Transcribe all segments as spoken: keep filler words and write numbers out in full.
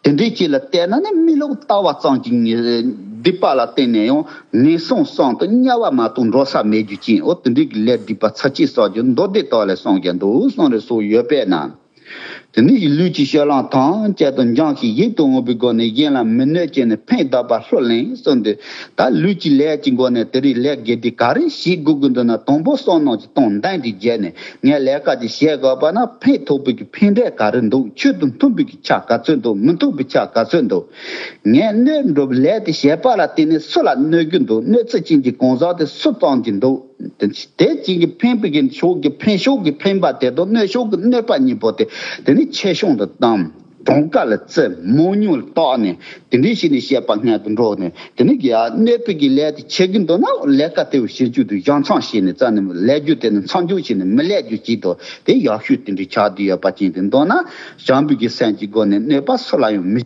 དེ་འདྲའི་ཅིག་ལ་བལྟས་ན་ནི་མི་ལོག་ལྟ་བ་ཙམ་གྱིས་ངེས་སྡིག་པ་ལ་བརྟེན་ནས་ཡང་ངན་སོང་གསུམ་དུ་དམྱལ་བ་མ་གཏོགས་འགྲོ་ས་མེད་རྒྱུ་ཅན། འོ་དེ་འདྲའི་གི་ལས་སྒྲིབ་པ་ཚར་གཅིག་བསགས་རྒྱུ་མདོ་སྡེ་དག་ལས་གསུངས་ཀྱང་འདུག་གསུངས་རེ་སོགས་ཡོད་པས་ན། དེ་ནི་ལུས་ཀྱི་ཕྱི་ལམ་ཐམས་ཅད་དུ་འཇོམས་ཤིང་ཡིད་དུ་འོང་བའི་སྒོ་ནས་གཞན་ལ་མི་གནོད་བྱས་ནས་ཕན་གདགས་པ་ལྷུར་ལེན་གསུངས་ཏེ། ད་ལུས་ཀྱི་ལས་ཀྱི་སྒོ་ནས་དེ་རིང་ལས་དགེ་སྡིག་ག་རེ་བྱེད་དགོས་ཀྱི་འདུག་ན། དང་པོ་བསམ་མནོ་ཅིག་བཏང་གདན་དེ་བརྒྱབ་ནས་ངས་ལས་ཀ་དེ་བྱེད་དགོས་པ་ན་ཕན་ཐོགས་པའི་གི་ཕན་འབྲས་ག་རེ་འདུག་ཆོས་དང་མཐུན་པའི་གི་ཆ་ག་ཚོད་འདུག་མི་མཐུན་པའི་ཆ་ག་ཚོད་འདུག་ངས་གནོད་འགྲོ་བའི་ལས་དེ་བྱས་པ་ལ་བརྟེན་ནས་སུ་ལ་གནོད་རྒྱུ་འདུག་གནོད་ཚུལ་ཅན་གྱི་གང་ཟག་དེ་སུ་གཙང་གྱི་འདུག་དེ་ཅན་གྱི་ཕན་པའི་གི་ཕྱོགས་ཀྱི་ཕན་ཕྱོགས་ཀྱི་ཕན་པ་དེ་དང་གནོད་ཕྱོགས་ཀྱི་གནོད་པ་གཉིས་པོ་དེ་དེ་ནི་ཆེ་ཆུང་དུ་བཏང་། གྲངས་ཀ་ལ་བརྩི། མང་ཉུང་ལ་བརྟགས་ནས་དེ་འདྲའི་བྱས་ནས་བཤད་པ་སྔོན་དུ་འགྲོ་ནས། དེ་ནི་ཡ་གནོད་པའི་གི་ལས་དེ་བྱེད་ཀྱི་འདུག་ན་ལས་ཀ་དེ་བྱེད་རྒྱུ་དེ་ཡང་མཚམས་བྱས་ནས་རྩ་ནས་ལས་རྒྱུ་དེ་ནི་མཚམས་འཇོག་བྱས་ནས་མི་ལས་རྒྱུ་ཅིག་དང་། དེ་ཡག་ཤོས་དེ་འདྲའི་ཆགས་བསྡད་ཡོད་པ་ཅན་དེ་འདུག་ན། བྱམས་པའི་གི་སེམས་ཀྱི་སྒོ་ནས་གནོད་པ་སུ་ལ་ཡང་མི།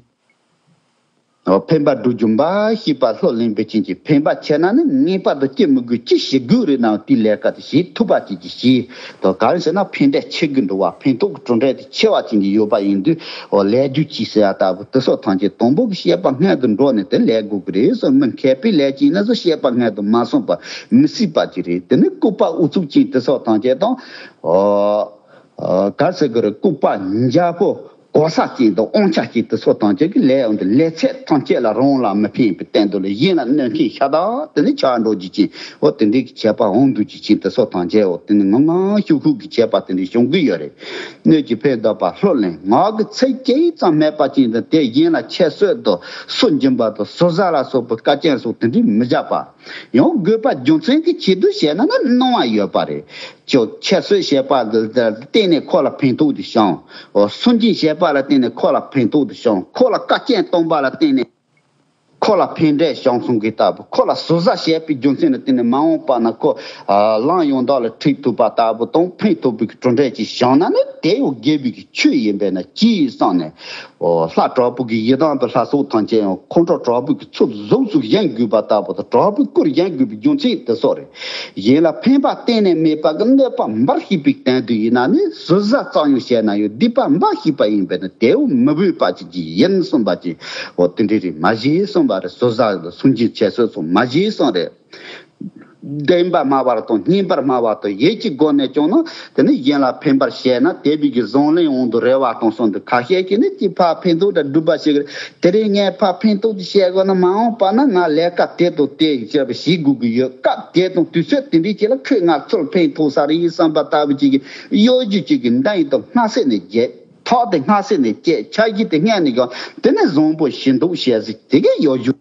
ཕན་པ་སྒྲུབ་རྒྱུ་འབའ་ཞིག་པ་ལྷུར་ལེན་པའི་རྐྱེན་གྱིས། ཕན་པ་ཆེ་ན་ནི་ངེས་པར་དུ་སྐྱེ་མི་དགོས། ཅི་བྱེད་དགོས་རེད་ནའང་དེའི་ལས་ཀ་དེ་བྱེད་ཐུབ་པ་ཅིག་གིས་བྱེད་དོ། གང་ཟེར་ན་ཕན་འབྲས་ཆེ་གི་འདུག་བ། ཕན་ཐོགས་ཀྱི་གྲུབ་འབྲས་དེ་ཆེ་བ་ཅན་གྱི་ཡོད་པ་ཡིན་དུས། འོ་ལས་རྒྱུ་ཅིག་ཟེར་ཡ་ལྟ་བུ་དེ་སོགས་ཐམས་ཅད་དང་པོ་གི་བཤད་པ་སྔོན་དུ་འགྲོ་ནས་དེ་ལས་དགོས་ཀྱི་རེད་གསུངས། མི་མཁས་པའི་ལས་ཅིག་ཡིན་ན་ཟེར་བཤད་པ་སྔོན་དུ་མ་སོང་པ་མི་སྲིད་པ་ཅིག་རེད། དེ་ནི་ལྐུགས་པ་ཨུ་ཚུགས་ཅན་དེ་སོགས་ཐམས་ཅད་དང་། འོ། ག་ཟེར་གི་རེད། ལྐུགས་པ་འཇའ་པོ་གོ་ས་ཅན་དང་དབང་ཆ་ཅན་དེ་སོགས་ཐམས་ཅད་ཀྱི་ལས་འོང་དུ་ལས་ཚད་ཐམས་ཅད་ལ་རང་ལ་མི་ཕན་པའི་སྟེང་དུ་ལ་གཞན་ལ་གནོད་མཁན་ཤ་སྟག་དེ་ནི་ཆགས་འགྲོ་རྒྱུ་ཅན། འོ་དེ་འདྲའི་གི་བྱས་པ་འོང་འདུག་རྒྱུ་ཅན་དེ་སོགས་ཐམས་ཅད། འོ་དེ་ནི་ངང་ངང་ཤུགས་ཤུགས་ཀྱི་བྱས་པ་དེ་འདྲའི་བྱུང་གི་ཡོད་རེད། སྣོད་ཀྱི་ཕན་གདགས་པ་ལྷུར་ལེན། ངག་གི་ཚིག་གཅིག་ཙམ་སྨྲས་པ་ཅན་དང་དེ་གཞན་ལ་ཁྱད་གསོད་དང་སུན་འབྱིན་པ་དང་ཟུར་ཟ་ལ་སོགས་པའི་བཀའ་རྐྱེན་སོགས་དེ་འདྲའི་མི་བྱ་བ། ཡང་དགོས་པ་རྒྱུ་མཚན་གྱི་ཆེད་དུ་བྱས་ན་ནི་གནང་བ་ཡོད་པ་རེད། ཁྱོད་ཁྱད་གསོད་བྱས་པ་ལ་བརྟེན་ནས་ཁོ་ལ་ཕན་ཐོགས་དེ་བྱུང་། འོ་སུན་འབྱིན་བྱས་པ་ལ་བརྟེན་ནས་ཁོ་ལ་ཕན་ཐོགས་དེ་བྱུང་། ཁོ་ལ་བཀའ་རྐྱེན་བཏང་པ་ལ་བརྟེན་ནས་ཁོ་ལ་ཕན་འབྲས་བྱུང་སོང་གི་ལྟ་བུ། ཁོ་ལ་ཟུར་ཟ་བྱས་པའི་རྒྱུ་མཚན་ལ་བརྟེན་ནས་མ་འོངས་པ་ན་ཁོ་ལམ་ཡང་དག་ལ་ཁྲིད་ཐུབ་པ་ལྟ་བུ་དང་ཕན་ཐོགས་པའི་གྲུབ་འབྲས་ཅིག་བྱུང་ན་ནི་དེ་ཡང་དགེ་བའི་གི་ཆོས་ཡིན་པས་ན་ཅི་ཡིན་བསམ་ནས། འོ་ལྷ་དྲག་པོ་གི་ཡི་དམ་དང་ལྷ་ཚོགས་ཐམས་ཅད་ཡང་ཁོང་ཁྲོ་དྲག་པོ་གི་ཚུལ་གཟུགས་སུ་བཞེངས་དགོས་པ་ལྟ་བུ་དང་། དྲག་པོའི་སྐུར་བཞེངས་དགོས་པའི་རྒྱུ་མཚན་དེ་སོགས་རེད། གཞན་ལ་ཕན་པ་གཏན་ནས་མེད་པ་གི་གནོད་པ་འབའ་ཞིག་པའི་སྟེང་དུ་ཡིན་ན་ནི་ཟུར་ཟ་ཙམ་ཡང་བྱས་ན་ཡང་སྡིག་པ་འབའ་ཞིག་པ་ཡིན་པས་ན་དེའང་མི་འོས་པ་ཅིག་ཅིག་ཡིན་གསུངས་པ་ཅིག་འོ་དེ་འདྲ་རེད། མ་བྱེད་གསུངས་པ་རེད། ཟུར་ཟ་དང་སུན་འབྱིན་ཁྱད་གསོད་སོགས་མ་བྱེད་གསུངས་རེད། བདེན་པར་སྨྲ་བ་དང་སྙན་པར་སྨྲ་བ་དང་ཡིད་ཀྱི་སྒོ་ནས་ཀྱང་ན། དེ་ནི་གཞན་ལ་ཕན་པར་བྱས་ན་དེ་བས་ཀྱི་བཟང་ལན་འོང་དུ་རེ་བ་དང་གསུངས་འདུག་ཁ་ཤས་ཀྱིས་ནི་ཅི་ཕར་ཕན་ཐོགས་དང་སྒྲུབ་པ་ཞིག་རེད། དེ་རིང་ངས་ཕར་ཕན་ཐོགས་དེ་བྱས་དགོས་ན་མ་འོངས་པ་ན་ང་ལས་ཀ་དེ་དང་དེ་བྱས་པ་ཞིག་དགོས་ཀྱི་ཡོད། སྐབས་དེ་དང་དུས་ཚོད་དེ་འདྲའི་ཅིག་ལ་ཁོས་ང་ཚུར་ཕན་ཐོགས་ས་རེད་བསམ་པ་ལྟ་བུ་ཅིག་གི་གཡོ་སྒྱུ་ཅིག་གི་འདང་ཡིན་དང་སྔ་སེ་ནས་བརྒྱབ། ཐག་དེ་སྔ་སེ་ནས་བཅད། འཆར་གཞི་དེ་སྔ་ནས་གང་དེ་ནས་བཟང་པོ་ཞིག་འདུག་བྱས་ཟིག་དེ་གའི་གཡོ་སྒྱུ།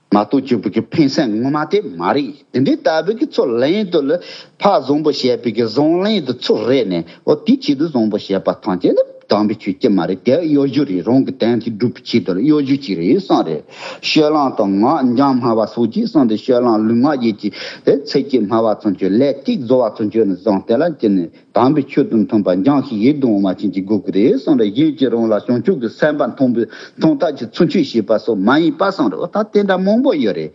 མ་གཏོགས་གཅིག་པུ་གི་ཕན་སེམས་ངོ་མ་དེ་མ་རེད། དེ་འདྲའི་ལྟ་བུ་གི་ཚུར་ལན་དུ་ལ་ཕར་བཟང་པོ་བྱས་པའི་གི་བཟང་ལན་དུ་ཚུར་རེད་ནས། འོ་དེའི་ཆེད་དུ་བཟང་པོ་བྱས་པ་ཐམས་ཅད་ནི་དམ་པའི་ཆོས་ཀྱི་མ་རེད། དེ་གཡོ་སྒྱུ་རེད། རང་གི་དོན་དེ་སྒྲུབ་པའི་ཆེད་དུ་ལ་གཡོ་སྒྱུ་ཅིག་རེད་གསུངས་རེད། སྤྱོད་ལམ་དང་ངག་འཇམ་སྨྲ་བ་སོགས་ཀྱིས་གསུངས་ཏེ། སྤྱོད་ལམ་ལུས་ངག་ཡིད་ཀྱི་དེ་ཚིག་གཅིག་སྨྲ་བ་ཚུན་ཆོད། ལས་གཅིག་བཟོ་བ་ཚུན་ཆོད་ནས་བཟུང་དེ་ལ་ཅི་ནས། དམ་པའི་ཆོས་དང་མཐུན་པར་འཇམ་ཞིང་ཡིད་དུ་འོང་བ་ཅན་གྱི་དགོས་ཀྱི་རེད་གསུངས་རེད། གཞན་གྱིས་རང་ལ་བྱང་ཆུབ་ཀྱི་སེམས་དཔའ་མཐོང་བའི་མཐོང་ཐབས་ཀྱི་ཚུལ་འཆོས་བྱེད་པ་སོགས་མ་ཡིན་པ་གསུངས་རེད། འོ་ད་དེ་འདྲ་མང་པོ་ཡོད་རེད།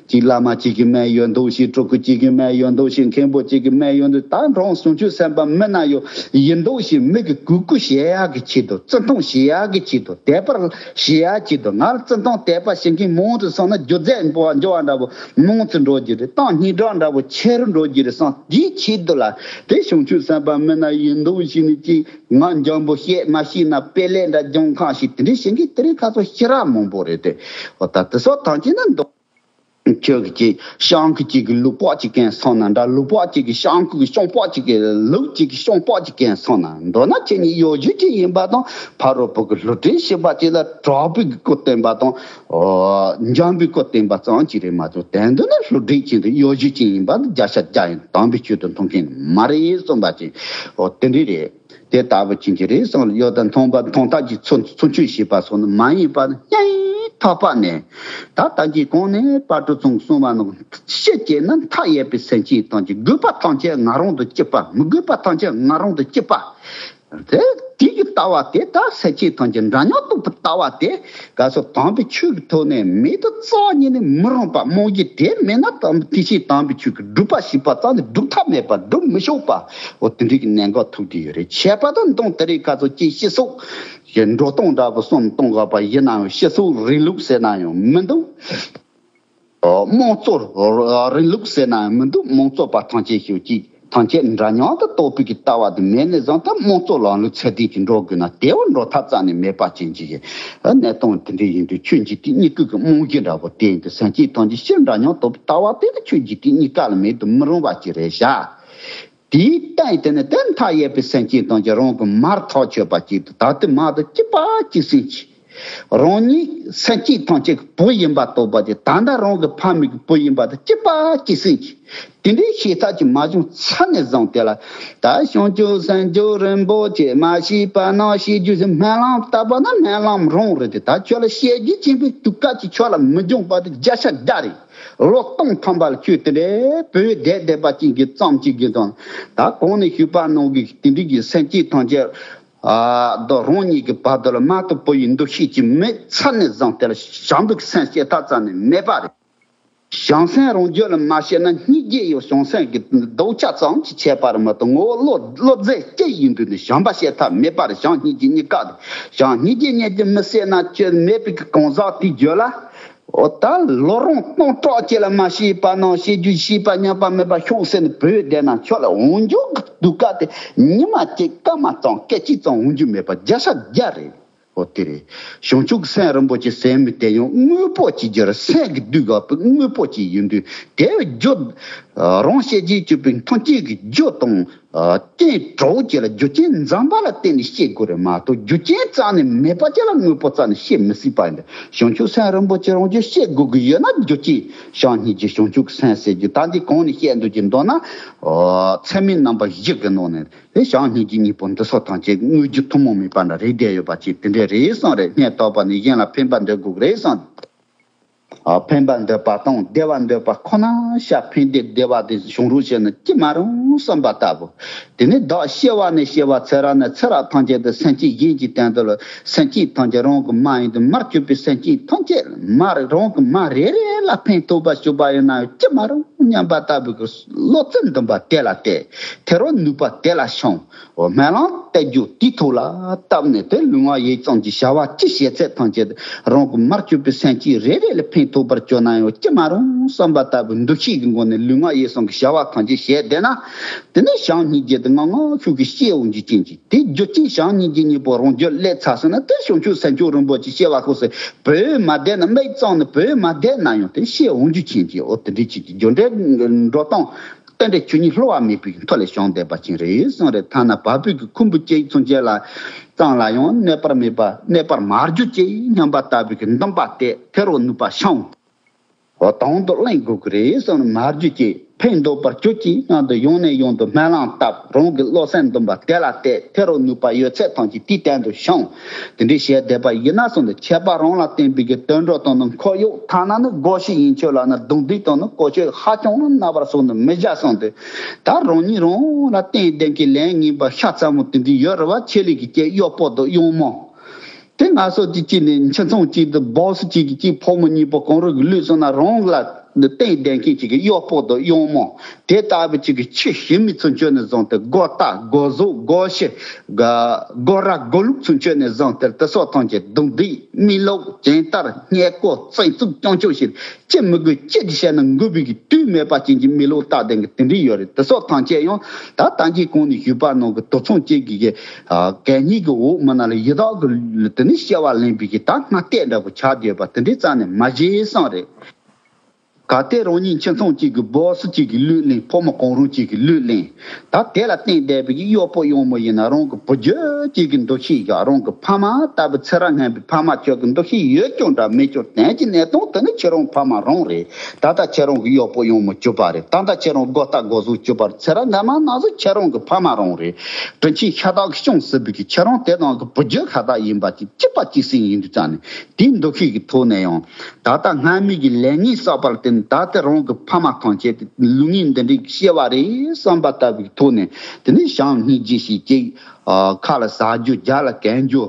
གཅིག་བླ་མ་གཅིག་གིས་སྨྲས་ཡོད་མདོག་བྱས། སྤྲུལ་སྐུ་གཅིག་གིས་སྨྲས་ཡོད་མདོག་བྱས། མཁན་པོ་གཅིག་གིས་སྨྲས་ཡོད་མདོག་ད་རང་བྱང་ཆུབ་སེམས་དཔའ་མི་སྣ་ཡོད་ཡིན་མདོག་བྱས། མི་གི་གུས་བཀུར་བྱེད་ཡག་གི་ཆེད་དུ། བརྩི་མཐོང་བྱེད་ཡག་གི་ཆེད་དུ། དད་པ་བྱེད་ཡག་ཆེད་དུ། ང་ལ་བརྩི་མཐོང་དད་པ་བྱེད་མཁན་མང་དུ་སོང་ན་རྒྱུ་རྫས་འབོར་བ་འབྱོར་བ་འདྲ་པོ་མང་དུ་འགྲོ་རྒྱུ་རེད། ཏང་སྙིང་གྲགས་འདྲ་པོ་ཆེ་རུ་འགྲོ་རྒྱུ་རེད་བསམ། དེའི་ཆེད་དུ་ལ་དེ་བྱང་ཆུབ་སེམས་དཔའ་མི་སྣ་ཡིན་མདོག་བྱས་ནས་ཅིག་ངག་འཇམ་པོ་བཤད་མ་ཤེས་ན་དཔེ་ལེགས་འདྲ་སྦྱོང་ཁང་ཞིག་དེ་འདྲ་བྱེད་མཁན་དེ་རིང་ཁ་སང་ཞེ་དྲག་མང་པོ་རེད་དེ། འོ་ད་དེ་སོགས་ཐམས་ཅད་ནི་མདོག་ཁྱོད་ཀྱིས་ཤང་ཁུ་གཅིག་གི་ལུག་པགས་གཅིག་གན་སོང་ན་འདྲ། ལུག་པགས་གཅིག་གི་ཤང་ཁུ་གི་ཤོང་པགས་གཅིག་གི་ལུག་གཅིག་གི་ཤོང་པགས་གཅིག་གན་སོང་ན། མདོར་ན་ཁྱེད་གཉིས་གཡོ་སྒྱུ་གཅིག་ཡིན་པ་དང་། ཕ་རོལ་པོ་གི་བསླུ་བྲིད་བྱེད་པ་གཅིག་ལ་དྲག་པོའི་གི་སྐུ་བསྟན་པ་དང་། འོ་འཇམ་པའི་སྐུ་བསྟན་པ་ཙམ་གཅིག་རེད་མ་གཏོགས། དོན་དུ་ནི་བསླུ་བྲིད་ཅན་དུ་གཡོ་སྒྱུ་གཅིག་ཡིན་པ་དང་བརྒྱ་ཆ་བརྒྱ་ཡིན། དམ་པའི་ཆོས་དང་མཐུན་མཁན་མ་རེད་གསུངས་པ་ཅིག་འོ་དེ་འདྲ་རེད། དེ་ལྟ་བུ་ཅན་གྱི་རེད་གསུངས། གཡོ་དང་མཐོང་བ་མཐོང་ཐབས་ཀྱི་ཚུལ་ཚུལ་འཆོས་བྱེད་པ་སོགས་ནི་མ་ཡིན་པ་ནི་སྙིང་ཐག་པ་ནས། ད་ལྟ་གྱི་གོང་ནས་དཔལ་སྤྲུལ་ཚང་གསུངས་པ་ནང་ཕྱི་བྱས་ན་མཐའ་ཡས་པའི་སེམས་ཅན་ཐམས་ཅད། དགོས་པ་ཐམས་ཅད་ང་རང་དུ་གཅིག་པ། མི་དགོས་པ་ཐམས་ཅད་ང་རང་དུ་གཅིག་པ། དེ་ དེ་གི་ལྟ་བ་དེ་ད་སེམས་ཅན་ཐམས་ཅད་འདྲ་མཉམ་རྟོགས་པའི་ལྟ་བ་དེ་ག་སོ་དམ་པའི་ཆོས་ཀྱི་ཐོག་ནས་མེད་དུ་རྩ་བ་ཉིད་ནས་མི་རུང་བ་རྨང་གཞི་དེ་མེད་ན། དམ་དེ་བཞིན་དམ་པའི་ཆོས་ཀྱི་སྒྲུབ་པ་ཞིག་པ་རྩ་ནས་སྒྲུབ་ཐབས་མེད་པ་སྒྲུབ་མི་ཆོག་པ། འོ་དེ་འདྲའི་གི་གནད་འགག་ཐུག་བསྡད་ཡོད་རེད། ཁྱད་པར་དུ་མདོ་དེ་རིང་ག་ཚོད་ཅིག་སྤྱི་ཚོགས་ཀྱི་འགྲོ་སྟངས་འདྲ་པོ་གསུམ་གཏོང་དགོས་པ་ཡིན་ན་ཡང་སྤྱི་ཚོགས་རིང་ལུགས་ཟེར་ན་ཡང་མི་འདུག་དམངས་གཙོ་རིང་ལུགས་ཟེར་ན་ཡང་མི་འདུག་དམངས་གཙོ་པ་ཐམས་ཅད་ཤོད་ཅིག་ཐམས་ཅད་འདྲ་མཉམ་དུ་རྟོགས་པའི་གི་ལྟ་བ་དེ་མེད་ནས་བཟུང་སྟེ་དམངས་གཙོ་ལམ་ལུགས་ཚད་ལྡན་ཅིག་འགྲོ་དགོས་ན་དེ་བ་འགྲོ་ཐབས་རྩ་ནས་མེད་པ་ཅན་ཅིག་གི་གནས་སྟངས་དེ་འདྲ་ཡིན་དུས་ཆོས་འཇིག་རྟེན་གཉིས་ཀའི་གི་རྨང་གཞི་འདྲ་པོ་བསྟན་ཏེ་སེམས་ཅན་ཐམས་ཅད་སྤྱིར་འདྲ་མཉམ་རྟོགས་པའི་ལྟ་བ་དེ་ནི་ཆོས་འཇིག་རྟེན་གཉིས་ཀ་ལ་མེད་དུ་མི་རུང་བ་ཅིག་རེད་ཤག་དེའི་སྟེང་དེ་ནི་དེ་མཐའ་ཡས་པའི་སེམས་ཅན་ཐམས་ཅད་རང་གི་མར་ཐག་ཆོད་པ་ཅིག་ཏུ་ད་ལྟའི་མ་དང་གཅིག་པ་གཅིག་སེམས་ཀྱི། རང་ཉིད་སེམས་ཅན་ཐམས་ཅད་ཀྱི་བུ་ཡིན་པ་རྟོགས་པ་དེ་ད་ལྟ་རང་གི་ཕ་མའི་གི་བུ་ཡིན་པ་དང་གཅིག་པ་གཅིག་སེམས་ཀྱི། དེ་འདྲའི་ཤེས་ཐབས་ཀྱི་མ་བྱུང་ཚར་ནས་བཟུང་སྟེ་ལ། ད་བྱང་ཆུབ་སེམས་མཆོག་རིན་པོ་ཆེ་མ་ཤེས་པ་རྣམས་ཤེས་རྒྱུ་ཞིག་སྨོན་ལམ་བཏབ་པ་ན་སྨོན་ལམ་རང་རེད་དེ། ད་ཁྱོད་ལ་བཤད་རྒྱུ་ཆེན་པོའི་དུས་སྐབས་ཀྱི་ཁྱོད་ལ་མི་འབྱུང་བ་དེ་བརྒྱ་ཆ་བརྒྱ་རེད། ལོ་སྟོང་ཐམ་པ་ལ་ཁྱོད་དེ་འདྲའི་བོད་བསྡད་བསྡད་པ་ཅན་གྱི་ཙམ་ཅིག་གི་དང་། ད་གོང་ནས་ཞུས་པ་ནང་གི་དེ་འདྲའི་གི་སེམས་ཅན་ཐམས་ཅད་ཨ་རྡོ་རང་ཉིད་ཀྱི་བར་དུ་ལ་མ་གཏོགས་པོ་ཡི་འདུ་ཤེས་ཀྱི་མེད་ཚར་ནས་བཟུང་སྟེ་ལ་བྱམས་པའི་སེམས་བསྐྱེད་ཐབས་རྩ་ནས་མེད་པ་རེད། བྱམས་སེམས་རང་རྒྱུད་ལ་མ་སྐྱེས་ན་སྙིང་རྗེ་ཡི་བྱམས་སེམས་ཀྱི་ལྡོག་ཆ་ཙམ་གྱིས་ཁྱད་པར་མ་གཏོགས་ངོ་བོ་བློ་བློ་རྫས་གཅིག་ཡིན་དུས་ནི་བྱམས་པ་བསྐྱེད་ཐབས་མེད་པ་རེད། བྱམས་སྙིང་རྗེ་གཉིས་ཀ་དེ། བྱམས་སྙིང་རྗེ་གཉིས་ཀྱིས་མི་བསད་ན་ཁྱོད་མེད་པའི་གི་གང་ཟག་དེའི་རྒྱུད་ལ། འོ་ད་ལོ་རིང་སྟོང་ཕྲག་གཅིག་ལ་མ་ཤེས་པ་ནང་ཤེས་རྒྱུ་ཤེས་པ་ཉམས་པ་མེད་པ་ཤོག་ཟེར་ནས་བོད་བསྡད་ན་ཁྱོད་ལ་འོང་རྒྱུ་གི་སྡུག་ཀ་དེ་ཉི་མ་གཅིག་སྐར་མ་ཙམ་སྐད་ཅིག་ཙམ་འོང་རྒྱུ་མེད་པ་བརྒྱ་ཆ་བརྒྱ་རེད། འོ་དེ་རེད། བྱང་ཆུབ་སེམས་རིན་པོ་ཆེ་ཟེར་མི་དེ་ཡང་དངོས་པོ་གཅིག་གྱུར་སེམས་ཀྱི་དུས་སྐབས་པའི་དངོས་པོ་གཅིག་ཡིན་དུས་དེ་རྒྱུ། རང་བཤད་རྗེས་གཅོད་པའི་ཐམས་ཅད་ཀྱི་རྒྱུ་དང་། རྐྱེན་གྲོགས་བཅས་ལ་རྒྱུ་རྐྱེན་འཛིན་པ་ལ་བརྟེན་ནས་བཤད་དགོས་རེད་མ་གཏོགས་རྒྱུ་རྐྱེན་རྩ་ནས་མེད་པ་ཅིག་ལ་དངོས་པོ་རྩ་ནས་བཤད་མི་སྲིད་པ་ཡིན་པས། བྱང་ཆུབ་སེམས་རིན་པོ་ཆེ་རང་རྒྱུད་བཤད་དགོས་ཀྱི་ཡོད་ན་རྒྱུ་རྐྱེན་བྱམས་སྙིང་རྗེ་བྱང་ཆུབ་སེམས་ཟེར་རྒྱུ་ད་འདི་གོང་ནས་བཤད་འདོད་ཀྱི་འདུག་ན། ཚད་མའི་རྣམ་པ་བཞི་གི་ནང་ནས་བྱམས་སྙིང་རྗེ་གཉིས་པོ་འདི་སོགས་ཐམས་ཅད་དངོས་རྒྱུ་ཐུན་མོང་མེད་པ་འདྲ་རེད་བསྡད་ཡོད་པ་ཅིག་དེ་འདྲས་རེད་བསམ་རེད། སྙད་ཐོག་པ་ནས་གཞན་ལ་ཕན་པ་འདོད་དགོས་ཀྱི་རེད་བསམ། ཨ་ཕན་པ་འདོད་པ་དང་བདེ་བ་འདོད་པ་ཁོ་ན་ཤ་ཕན་བདེ་བདེ་བ་དེ་བྱུང་རོགས་བྱས་ན་ཅི་མ་རུང་བསམ་པ་ལྟ་བུ། དེ་ནས་བདག་སྐྱེ་བ་ནས་སྐྱེ་བ་ཚེ་རབས་ནས་ཚེ་རབས་ཐམས་ཅད་དུ་སེམས་ཅན་གཞན་གྱི་སྟེང་དུ་ལ་སེམས་ཅན་ཐམས་ཅད་རང་གི་མ་ཡིན་དུ་མར་གྱུར་པའི་སེམས་ཅན་ཐམས་ཅད་མ་རང་གི་མ་རེ་རེ་ལ་ཕན་ཐོགས་པ་བྱུང་བ་ཡིན་ན་ཅི་མ་རུང་སྙམ་པ་ལྟ་བུ་གི་བློ་རྩེ་འདུན་པ་དེ་ལ་གཏད། ཐེ་རོ་ནུས་པ་དེ་ལ་ཤོང་། འོ་སྨོན་ལམ་གཏད་རྒྱུ་དེའི་ཐོག་ལ་བཏབ་ནས་དེ་ལུས་ངག་ཡིད་གསུམ་གྱི་བྱ་བ་ཅི་བྱེད་ཚད་ཐམས་ཅད་རང་གི་མར་གྱུར་པའི་སེམས་ཅན་རེ་རེ་ལ་ཕན་ཐོགས་པར་གྱུར་ན་ཡང་ཅི་མ་རུང་བསམ་པ་ལྟ་བུའི་འདུ་ཤེས་ཀྱི་སྒོ་ནས་ལུས་ངག་ཡིད་གསུམ་གྱི་བྱ་བ་ཐམས་ཅད་བྱས་བསྡད་ན། དེ་ནས་བྱམས་སྙིང་རྗེ་དེ་ངང་ངང་ཤུགས་ཀྱིས་སྐྱེ་འོང་རྒྱུ་ཅན་གྱི་དེ་རྒྱུ་རྐྱེན་བྱམས་སྙིང་རྗེ་གཉིས་པོ་རང་རྒྱུད་སླེབས་ཚར་སོང་ན་དེ་བྱང་ཆུབ་སེམས་མཆོག་རིན་པོ་ཆེ་སྐྱེ་བ་ཁོ་སེ་བོད་མ་བསྡད་ན་མིག་གཙང་ནས་བོད་མ་བསྡད་ན་ཡང་དེ་སྐྱེ་འོང་རྒྱུ་ཅན་གྱི་འོ་དེ་འདྲའི་ཅིག་གི་རྒྱུ་འབྲས་འགྲོ་སྟངས། རྟེན་འབྲེལ་ཆོས་ཉིད་བསླུ་བ་མེད་པའི་མཐོ་ལས་བྱུང་བསྡད་པ་ཅན་རེད་གསུངས་རེད། ཐ་ན་བ་སྤུའི་གི་ཁུང་བུ་གཅིག་ཚུན་ཆད་ལ་ཙམ་ལ་ཡང་གནས་པར་མེད་པ་གནས་པར་མ་གྱུར་ཅིག་སྙམ་པ་ལྟ་བུའི་གི་འདུན་པ་དེ་ཐེ་རོ་ནུས་པ་ཤང་། འོ་དང་དུ་གླེང་དགོས་ཀྱི་རེད་གསུངས་ནས་མ་གྱུར་ཅིག་ཕན་འདོགས་པར་གྱུར་ཅིག་སྙམ་དུ་ཡང་ནས་ཡང་དུ་སྨོན་ལམ་བཏབ། རང་གི་བློ་སེམས་འདུན་པ་དེ་ལ་གཏད། ཐེ་རོ་ནུས་པ་ཡོད་ཚད་ཐམས་ཅད་དེའི་སྟེང་དུ་ཤང་། དེ་འདྲའི་བྱས་བསྡད་པ་ཡིན་ན་གསུངས་ཏེ་ཁྱད་པར་རང་ལ་བརྟེན་པའི་གི་དུད་འགྲོ་དང་ནི་འཁོར་གཡོག་ཐ་ན་ནི་སྒོ་ཕྱི་ཡན་ཆོད་ལ་ནི་རྡུང་རྡེག་དང་ནི་བཀོལ་སྤྱོད་ཧ་ཅང་ནི་རྣམ་པར་སོང་ནི་མི་བྱ་གསུངས་ཏེ། ད་རང་ཉིད་རང་ལ་བརྟེན་བསྡད་མཁན་ལན་ངན་པ་ཤ་ཚ་མོ་དེ་འདྲའི་ཡོད་རེད་བ། ཆེད་ལས་ཀྱི་སྐྱེ་གཡོག་པོ་དང་གཡོག་མོ། དེ་ང་ཚོ་དེ་གཅིག་ནས་ཁྱིམ་ཚང་གཅིག་ཏུ་སྦག་སུ་གཅིག་གི་གཅིག་ཕོ་མོ་གཉིས་པོ་གང་རུང་གི་ལུས་སོང་ན་རང་ལ་བརྟེན་བསྡད་མཁན་གཅིག་གི་གཡོག་པོ་དང་གཡོག་མོ། དེ་ལྟ་བུ་གཅིག་གི་ཆེས་ཞན་མི་ཚུན་ཆོད་ནས་བཟུང་སྟེ་སྒོ་རྟ་སྒོ་ཟོག་སྒོ་ཕྱི་སྒོ་ར་སྒོ་ལུག་ཚུན་ཆོད་ནས་བཟུང་སྟེ་དེ་སོགས་ཐམས་ཅད་རྡུང་རྡེག་མི་ལོག་གྱེན་དར་བསྙད་བཀོལ་བཙན་ཚུགས་སྐྱོང་ཆོག་ཞིག་ཅི་མི་དགོས་ཅི་ཞིག་བྱས་ན་འགུལ་བའི་གི་དུས་མེད་པ་ཅན་གྱི་མི་ལོག་སྟག་ལྡན་གྱི་དེ་འདྲའི་ཡོད་རེད། དེ་སོགས་ཐམས་ཅད་ཡང་ད་ལྟ་གྱི་གོང་ནས་ཞུས་པ་ནང་གི་དུག་མཚོན་གཅིག་གི་གི་གད་སྙིགས་ཀྱི་འོག་མ་ན་ལ་ཡི་དྭགས་ཀྱི་དེ་ནི་སྐྱེ་བ་ལེན་པའི་གི་ད་སྔ་ལྟས་འདྲ་པོ་ཆགས་བསྡད་པ་དེ་འདྲའི་རྩ་ནས་མ་བྱེད་བསམ་རེད། གལ་ཏེ་རང་ཉིད་ཁྱིམ་ཚང་གཅིག་གི་སྦག་སུ་གཅིག་གི་ལུས་ལེན། ཕོ་མོ་གང་རུང་གཅིག་གི་ལུས་ལེན། ད་དེ་ལ་བརྟེན་བསྡད་པའི་གི་གཡོག་པོ་གཡོག་མོ་ཡིན་ན་རང་གི་བུ་རྒྱུད་གཅིག་གི་འདུ་ཤེས་ཀྱང་རང་གི་ཕ་མ་ལྟ་བུ་ཚེ་རབས་སྔ་མའི་ཕ་མ་ཁྱོད་ཀྱི་འདུ་ཤེས་ཡོད་ཀྱང་འདྲ་མེད་ཀྱང་དོན་གྱི་གནས་སྟངས་དེ་ནི་ཁྱེད་རང་ཕ་མ་རང་རེད། ད་ལྟ་ཁྱེད་རང་གི་གཡོག་པོ་གཡོག་མོ་གྱུར་པ་རེད། ད་ལྟ་ཁྱེད་རང་སྒོ་རྟ་སྒོ་ཟོག་གྱུར་པ་རེད། ཚེ་རབས་སྔ་མ་ནང་བཞིན་ཁྱེད་རང་གི་ཕ་མ་རང་རེད། དྲིན་ཆེན་ཤ་སྟག་གིས་སྐྱོང་ཟེར་བའི་གི་ཁྱེད་རང་དེ་དང་གི་བུ་རྒྱུད་ཁ་བཏགས་ཡིན་པ་ཅིག་གཅིག་པ་གཅིག་སེམས་ཡིན་དུས་ཙང་ནས་དེའི་འདུ་ཤེས་ཀྱི་ཐོག་ནས་ཡང་ད་ལྟ་སྔ་མའི་གི་ལས་ངན་བསགས་པ་ལ་བརྟེན་ ད་ལྟ་རང་གི་ཕ་མ་ཐམས་ཅད་དེ་ལུས་ངན་འདི་འདྲའི་སྐྱེ་བ་རེད་བསམ་པ་ལྟ་བུའི་ཐོག་ནས། དེ་ནས་བྱམས་སྙིང་རྗེ་ཞིག་ཅིག་ཁ་ལ་ཟ་རྒྱུ་རྒྱབ་ལ་གན་རྒྱུ།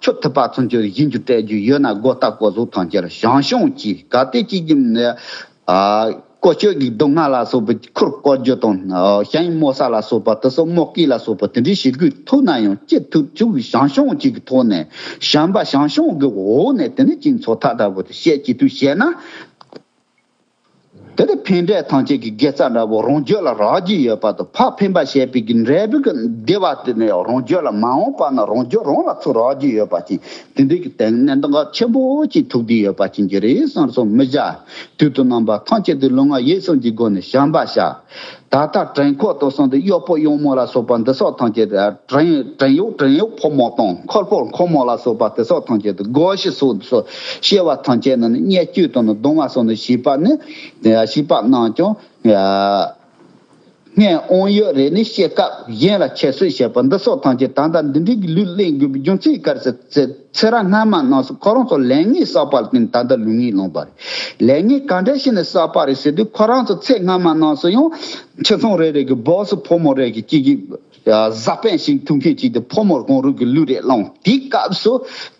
ཆུ་ཐིགས་པ་ཚུན་ཆད་བཞིན་རྒྱུ་སྤྲད་རྒྱུ་ཡོད་ན། སྒོ་རྟ་སྒོ་ཟོག་ཐམས་ཅད་ལ་བྱམས་སྐྱོང་གྱིས་ག་དེ་གཅིག་གིས་ནི། ཀོ་ཅོ་གི་སྡུག་བསྔལ་ལ་སོགས་པའི་ཁུར་བསྐོར་རྒྱུ་དང་། ཤིང་རྨོ་ས་ལ་སོགས་པ་དེ་ཚོ་རྨོ་སྐས་ལ་སོགས་པ་དེ་འདྲའི་བྱེད་དགོས་ཐུག་ན་ཡང་། ཅི་ཐུབ་ཐུབ་བྱམས་སྐྱོང་གཅིག་གི་ཐོག་ནས། བྱམས་པ་བྱམས་སྐྱོང་གི་འོག་ནས་དེ་ནས་ཅིག་འཚོ་ཐབས་འདྲ་པོ་དེ་བཤད་ཅི་ཐུབ་བཤད་ན། དེ་ནི་ཕན་འབྲས་ཐམས་ཅད་ཀྱི་དགེ་རྩ་འདྲ་པོ་རང་རྒྱུད་ལ་རག་གི་ཡོད་པ་དང་། ཕར་ཕན་པ་བྱས་པའི་གི་འབྲས་བུ་གི་བདེ་བ་དེ་ནི་རང་རྒྱུད་ལ་མ་འོངས་པ་ན་རང་རྒྱུད་རང་ལ་ཚུར་རག་གི་ཡོད་པ་ཅིག་དེ་འདྲའི་གི་དེ་གནད་འགག་ཆེན་པོ་ཅིག་ཐུག་བསྡད་ཡོད་པ་ཅིག་གི་རེད་བསམ་སོང་། མི་བྱ། དུས་དང་རྣམ་པ་ཐམས་ཅད་དུ་ལུས་ངག་ཡིད་གསུམ་གྱི་སྒོ་ནས་བྱམས་པ་བྱ། ད་ལྟ་བྲན་ཁོག་ཏུ་སོང་སྟེ་གཡོག་པོ་གཡོག་མོ་ལ་སོགས་པ་འདི་སོགས་ཐམས་ཅད་དུ། བྲན་བྲན་གཡོག་བྲན་གཡོག་ཕོ་མོ་དང་། འཁོར་ཕོ་འཁོར་མོ་ལ་སོགས་པ་དེ་སོགས་ཐམས་ཅད་དུ་སྒོ་ཕྱི་སོགས་སོགས་སྐྱེ་བ་ཐམས་ཅད་ནི་བརྙས་བཅོས་དང་ནི་གདུང་བ་སོགས་ནི་བྱིས་པ་ནི། བྱིས་པ་རྣམས་ཀྱང་སྔས་དབང་ཡོད་རེ་ནས་སྐྱེ་སྐབས་གཞན་ལ་ཁྱད་གསོད་བྱེད་པ་འདི་སོགས་ཐམས་ཅད། ད་ལྟ་འདི་འདྲའི་གི་ལུས་ལེན་དགོས་པའི་རྒྱུ་མཚན་ག་རེ་ཟེར། ཚེ་རབས་སྔ་མ་རྣམས་སུ་ཁོ་རང་ཚོ་ལས་ངན་བསགས་པ་ལ་བརྟེན་ད་ལྟ་ལུས་ངན་ལངས་པ་རེད། ལས་ངན་ག་འདྲ་ཞིག་ནས་བསགས་པ་རེད་ཟེར་དུས། ཁོ་རང་ཚོ་ཚེ་སྔ་མ་རྣམས་སུ་ཡང་ཁྱིམ་ཚང་རེ་རེ་གི་སྦོ་སི་ཕོ་མོ་རེ་གི་གཅིག་གིས་བཟའ་དཔོན་ཞིག་ཐུག་མཁན་གཅིག་དེ་ཕོ་མོ་གང་རུང་གི་ལུས་རེ་བླངས། དེའི་སྐབས་སུ་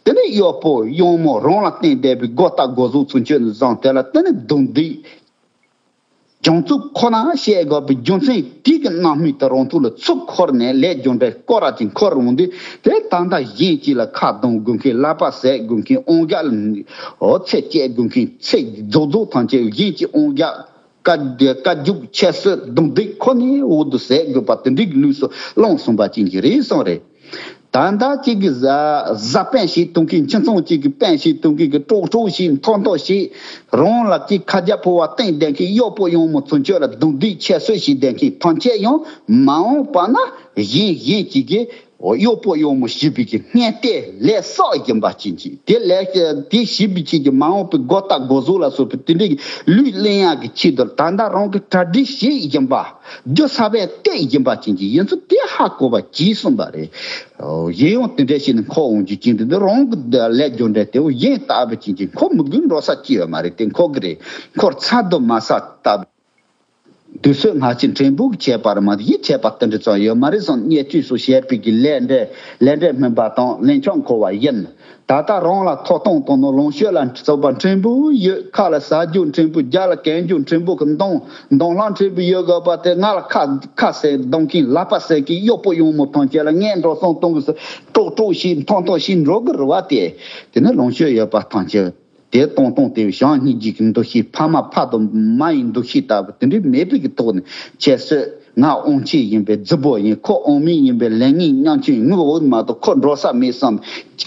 དེ་ནས་གཡོག་པོ་གཡོག་མོ་རང་ལ་བརྟེན་བསྡད་པའི་སྒོ་རྟ་སྒོ་ཟོག་ཚུན་ཆད་ནས་བཟུང་། དེ་ལ་དེ་ནས་རྡུང་རྡེག་སྦྱོང་རྩུབ་ཁོ་ན་བཤད་དགོས་པའི་རྒྱུ་མཚན། དེ་གི་རྣམ་སྨིན་དེ་རང་ཐོག་ལ་ཚུར་འཁོར་ནས་ལས་རྒྱུ་འབྲས་སྐོར་ར་ཅིག་འཁོར་འོང་དུས། དེ་ད་ལྟ་གཞན་གཅིག་ལ་ཁ་གདངས་དགོས་མཁན། ལག་པ་བཟེད་དགོས་མཁན། དབང་རྒྱག་ལ་འོ་ཚད་བཅད་དགོས་མཁན། ཚད་རྫོགས་རྫོགས་ཐམས་ཅད་གཞན་གྱི་དབང་རྒྱག་བཀའ་བཀའ་རྒྱུག་ཁྱད་གསོད་རྡུང་རྡེག་ཁོ་ནའི་འོག་ཏུ་བཟེད་དགོས་པ་དེ་འདྲའི་གི་ལུགས་སུ་བླངས་སོང་པ་ཅན་གྱི་རེད་གསུངས་རེད། ད་ལྟ་གཅིག་གི་བཟའ་བཟའ་དཔོན་ཞིག་ཐུག་མཁན། ཁྱིམ་ཚང་གཅིག་གི་དཔོན་ཞིག་ཐུག་མཁན་གྱིས་ཀྲོག་ཀྲོག་ཞིག་མཐོ་མཐོ་ཞིག་རང་ལ་གཅིག་ཁ་རྒྱ་ཕོ་བ་བསྟན་བསྡད་མཁན། གཡོག་པོ་གཡོག་མོ་ཚུན་ཆད་ལ་རྡུང་རྡེག་ཁྱད་གསོད་བྱས་བསྡད་མཁན་ཐམས་ཅད་ཡང་མ་འོངས་པ་ན་གཞན་གཞན་གཅིག་གིས་གཡོག་པོ་གཡོག་མོ་བྱས་པའི་གི་སྔས་ལྟས་ལས་བསགས་ཡིན་པ་ཅན་གྱི། དེ་ལས་དེ་བྱས་པའི་ཆེད་ཀྱི་མ་འོངས་པའི་སྒོ་རྟ་སྒོ་ཟོག་ལ་སོགས་པའི་དེ་འདྲའི་གི་ལུས་ལེན་ཡག་གི་ཆེད་དུ། ད་ལྟ་རང་གི་གྲ་སྒྲིག་བྱས་ཡིན་པ། རྒྱུ་ས་བས་བལྟས་ཡིན་པ་ཅན་གྱི་ཡིན་ཚུལ་དེ་ཧ་གོ་བ་གྱིས་གསུངས་པ་རེད། གཞན་ཡང་དེ་འདྲ་བྱས་ནས་འཁོར་འོང་རྒྱུ་ཅན་དེ་འདི་རང་གི་ལས་རྒྱུ་འབྲས་དེ་གཞན་ལྟ་བུ་ཅན་གྱི་འཁོར་མི་དགོས་འགྲོ་ས་ཅི་ཡོད་མ་རེད། དེ་འཁོར་གི་རེད། འཁོར་ཚར་དུ་མ་ཟ་ལྟ་བུ། དུས་ཚོད་སྔ་ཕྱི་ཕྲན་བུ་གི་ཁྱད་པར་མ་གཏོགས་ཡིད་ཆེས་པ་དེ་འདྲ་ཙམ་ཡོད་མ་རེད་བསམ། བརྙས་བཅོས་སོགས་བྱས་པའི་གི་ལས་འབྲས་ལས་འབྲས་སྨིན་པ་དང་ལན་ཆགས་འཁོར་བ་ཡིན། ད་ལྟ་རང་ལ་ཐོབ་ཐང་དང་ནི་ལོངས་སྤྱོད་ལ་སོགས་པ་ཕྲན་བུ་ཡོད། ཁ་ལ་ཟ་རྒྱུ་ཕྲན་བུ། རྒྱབ་ལ་གན་རྒྱུ་ཕྲན་བུ་གི་འདང་འདང་ལྷ་ཕྲན་བུ་ཡོད་དགོས་པ་དེ། ང་ལ་ཁ་ཁ་ཟས་འདང་མཁན། ལག་པ་ཟས་མཁན། གཡོག་པོ་གཡོག་མོ་ཐམས་ཅད་ལ་ངས་འགྲོ་སོང་གཏོང་གི་ཟེར་ཀྲོག་ཀྲོག་བྱས་མཐོ་མཐོ་བྱས་འགྲོ་གི་རེད་བ། དེ་དེ་ནི་ལོངས་སྤྱོད་ཡོད་པ་ཐམས་ཅད་དེ་གཏོང་གཏོང་དེ་བྱམས་སྙིང་རྗེ་གི་འདུ་ཤེས། ཕ་མ་ཕ་དང་མ་ཡི་འདུ་ཤེས་ལྟ་བུ་དེ་འདྲའི་མེད་པའི་གི་ཐོག་ནས་ཁྱད་གསོད། ང་དབང་ཆེན་ཡིན་པའི་རྫི་བོ་ཡིན། ཁོ་དབང་མེད་ཡིན་པའི་ལས་ངན་ཉམ་ཆུང་ཡིན། ངའི་འོག་མ་གཏོགས་ཁོ་འགྲོ་ས་མེད་བསམ།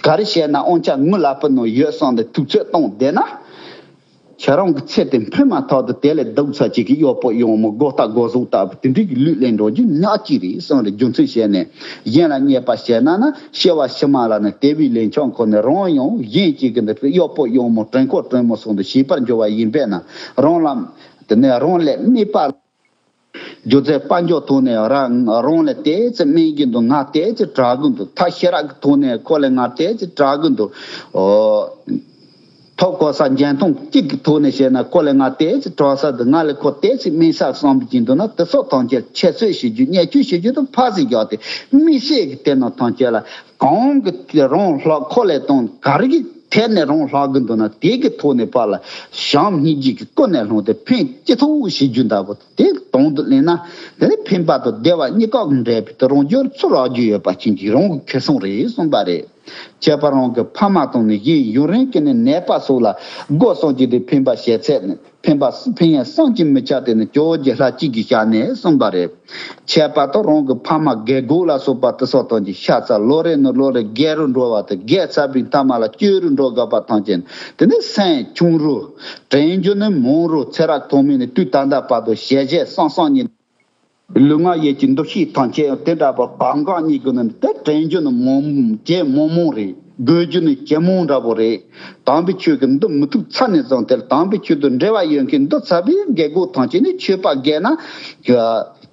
ག་རེ་བྱས་ན་དབང་ཆ་ངའི་ལག་པའི་ནང་ཡོད་བསམ་སྟེ་དུས་ཚོད་གཏོང་བསྡད་ན། ཁྱེད་རང་གི་ཚེ་དེ་འཕོས་མ་ཐག་ཏུ་དེ་ལས་སྡུག་ཚ་ཅིག་གི་གཡོག་པོ་གཡོག་མོ་སྒོ་རྟ་སྒོ་ཟོག་ལྟ་བུ་དེ་འདྲའི་གི་ལུས་ལེན་འགྲོ་རྒྱུ་ཉག་གཅིག་རེད་གསུངས་རེད། རྒྱུ་མཚན་བཤད་ནས་གཞན་ལ་བརྙས་པ་བྱས་ན་ན། སྐྱེ་བ་ཕྱི་མ་ལ་ནི་དེ་བས་ལན་ཆགས་འཁོར་ནས་རང་ཡང་གཞན་གཅིག་གི་འདི་གཡོག་པོ་གཡོག་མོ་བྲན་ཁོག་བྲན་མོ་སོགས་འདི་བྱེད་པར་འགྱུར་བ་ཡིན་པས་ན། རང་ལ་དེ་ནས་རང་ལས་སྨད་པ། སྒྱུ་རྩལ་དཔལ་འབྱོར་ཐོག་ནས་རང་རང་ལ་དེ་ཚེ་སྨད་ཀྱི་འདུག་ང་དེ་ཚེ་དྲག་གི་འདུག་ཐབས་ཤེས་རབ་ཀྱི་ཐོག་ནས་ཁོ་ལས་ང་དེ་ཚེ་དྲག་གི་འདུག་ཨོ། ཐོབ་གོ་ས་འཇོན་ཐང་གཅིག་གི་ཐོག་ནས་བཤད་ན་ཁོ་ལས་ང་དེ་ཚེ་དྲག་ས་འདུག་ང་ལས་ཁོ་དེ་ཚེ་དམན་ས་བསམ་གྱི་འདུག་ན། དེ་སོགས་ཐམས་ཅད་ཁྱད་གསོད་བྱེད་རྒྱུ་བརྙས་བཅོས་བྱེད་རྒྱུ་དང་ཕར་ཚུར་རྒྱག་སྟེ་དམིགས་བསལ་གྱི་དེ་རྣམས་ཐམས་ཅད་ལ་གང་གི་དེ་རང་ལྷག་ཁོ་ལས་དང་ག་རེ་གི་ཐད་ནས་རང་ལྷག་གི་འདུག་ན། དེ་གི་ཐོག་ནས་ཕར་ལ་བྱམས་སྙིང་རྗེ་གི་ཀུན་ནས་བསླངས་ཏེ་ཕན་ཅི་ཐུབ་བྱེད་རྒྱུ་འདྲ་པོ་དེ་དོན་དུ་ལེན་ན། དེ་ནི་ཕན་པ་དང་བདེ་བ་གཉིས་ཀ་གི་འབྲས་བུ་དེ་རང་རྒྱུད་ཚུར་རག་རྒྱུ་ཡོད་པ་ཅན་གྱི་རང་གི་ཁེ་བཟང་རེད་གསུངས་པ་རེད། ཁྱད་པར་རང་གི་ཕ་མ་དང་ནི་གཞན་ཡུན་རིང་གི་ནི་ནད་པ་སོགས་ལ་སྒོ་གསུམ་གྱི་དེ་ཕན་པ་བྱེད་ཚད་ནི། ཕན་པ་ཕན་ཡོན་བསམ་གྱིས་མི་ཁྱབ་སྟེ་ནི་ཇོ་བོ་རྗེ་ལྷ་གཅིག་གིས་ཞལ་ནས་གསུངས་པ་རེད། ཁྱད་པར་དུ་རང་གི་ཕ་མ་རྒད་རྒུད་ལ་སོགས་པ་དེ་སོགས་དང་གྱི་ཤ་ཚ་ལོ་རེ་ནས་ལོ་རེ་རྒས་རུ་འགྲོ་བ་དང་། རྒས་ཚར་བའི་མཐའ་མ་ལ་སྐྱོ་རུ་འགྲོ་དགོས་པ་ཐམས་ཅད་དེ་ནི་སེམས་ཆུང་རུ། དྲན་རྒྱུ་ནི་མང་རུ། ཚེ་རབས་ཐོག་མེད་ནས་དུས་ད་ལྟ་བར་དུ་ཞལ་བཞེས་བསམ་བསམ་ཉིད། ལུས་ངག་ཡིད་ཀྱི་འདུ་ཤེས་ཐམས་ཅད་ཡང་དེ་འདྲ་བ་གང་གང་ཉིད་ཀྱི་ནི་དེ་དྲན་རྒྱུ་ནི་མང་ཇེ་མང་མང་རེད། དགོས་རྒྱུ་ནི་ཇེ་མང་འདྲ་པོ་རེད། དམ་པའི་ཆོས་ཀྱི་འདུ་མི་ཐུབ་ཚར་ནས་བཟུང་སྟེ། དམ་པའི་ཆོས་དང་འབྲེལ་བ་ཡོད་མཁན་འདུ་ཚར་བའི་རྒད་རྒུད་ཐམས་ཅད་ནི་ཆོས་པ་རྒས་ན་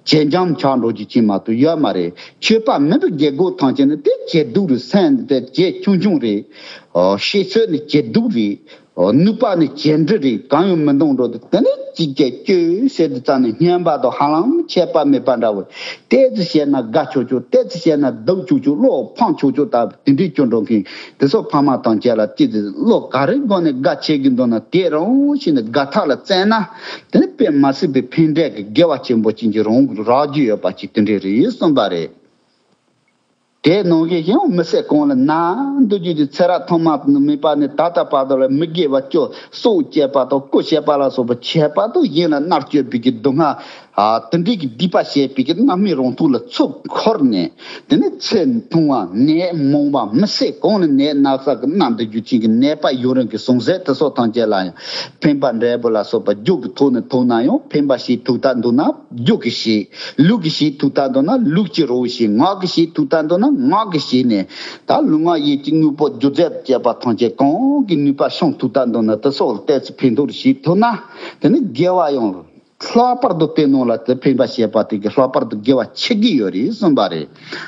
ཇེ་འཇམ་ཆགས་འགྲོ་རྒྱུ་ཅིག་མ་གཏོགས་ཡོད་མ་རེད། ཆོས་པ་མིན་པའི་རྒད་རྒུད་ཐམས་ཅད་ནི་དེ་ཇེ་སྡུག་རུ་སེམས་དེ་ཇེ་ཆུང་ཆུང་རེད། ཨོ། ཤེས་ཚོད་ནི་ཇེ་སྡུག་རེད། ཨོ། ནུས་པ་ནི་ཇེ་འབྲི་རེད། གང་ཡང་མི་འདུག་འགྲོ་འདུག་དེ་ནས་ཅིག་ཅིག་བཅོས་ཟེར་དུས་ཙམ་ནས་སྙན་པ་དང་ཧ་ལམ་ཁྱད་པར་མེད་པ་འདྲ་བོ། ཏོག་ཙམ་བཤད་ན་དགའ་ཆོག་ཆོག་ཏོག་ཙམ་བཤད་ན་སྡུག་ཆོག་ཆོག་བློ་ཕམ་ཆོག་ཆོག་ལྟ་བུ་དེ་འདྲའི་སྐྱོན་འགྲོ་མཁན་དེ་ཚོ་ཕ་མ་དང་བཅས་ལ་ཅི་ཟེར། བློ་ག་རེ་སྒོ་ནས་དགའ་བྱེད་ཀྱི་འདུག་ན་དེ་རང་བཞིན་ནས་དགའ་ཐག་ལ་བཙན་ན། དེ་ནི་དཔེ་མ་སྲིད་པའི་ཕན་འབྲས་ཀྱི་དགེ་བ་ཆེན་པོ་ཅན་གྱི་རང་རག་རྒྱུ་ཡོད་པ་ཅིག་དེ་འདྲའི་རེད་གསུངས་པ་རེད། དེ་ནང་བཞིན་ཡང་མི་ཚེ་གང་ལ་ན་འདོད་རྒྱུ་དེ་ཚེ་རབས་ཐོག་མ་མེད་པ་ནས་ད་ལྟ་བར་དུ་ལ་མི་དགེ་བ་བཅུ་སྲོག་བཅད་པ་དང་རྐུ་བྱེད་པ་ལ་སོགས་པ་བྱས་པ་དང་། གཞན་ལ་མནར་གཅོད་པའི་གི་སྡུག་བསྔལ། ཨ། དེ་འདྲའི་གི་སྡིག་པ་བྱས་པའི་གི་རྣམ་སྨིན་རང་ཐོག་ལ་ཚུར་འཁོར་ནས། དེ་ནས་ཚེ་ཐུང་བ་ནད་མང་བ་མི་ཚེ་གང་ལ་ནད་ན་ཚ་གི་མནར་འདོད་རྒྱུ་ཅན་གྱི་ནད་པ་ཡུན་རིང་གི་ཟུངས་ཟད་དེ་སོགས་ཐམས་ཅད་ལ་ཡང་འཕེན་པ་འབྲས་བུ་ལ་སོགས་པ་རྒྱུ་གི་ཐོག་ནས་ཐོབ་ན་ཡང་འཕེན་པ་ཞིག་ཐུག་ད་འདུག་ན། རྒྱུ་གི་ཞིག་ལུགས་ཀྱི་ཞིག་ཐུག་ད་འདུག་ན་ལུགས་ཀྱི་རོ་ཞིག་ངག་གི་ཞིག་ཐུག་ད་འདུག་ན་ངག་གི་ཞིག་ནས། ད་ལུས་ངག་ཡིད་ཀྱི་དངོས་པོ་རྒྱུ་རྫས་བཅས་པ་ཐམས་ཅད་གང་གི་ནུས་པ་ཤོང་ཐུག་ད་འདུག་ན། དེ་སོགས་ལ་ཏོག་ཙམ་ཕན་ཐོགས་ཞིག་ཐུག་ན། དེ་ནི་དགེ་བ་ཡང་ལྷག་པར་དུ་དེ་ནང་ལ་དེ་འཕེན་པ་བྱས་པ་དེ་གི་ལྷག་པར་དུ་དགེ་བ་ཆེ་གི་ཡོད་རེད་གསུངས་པ་རེད།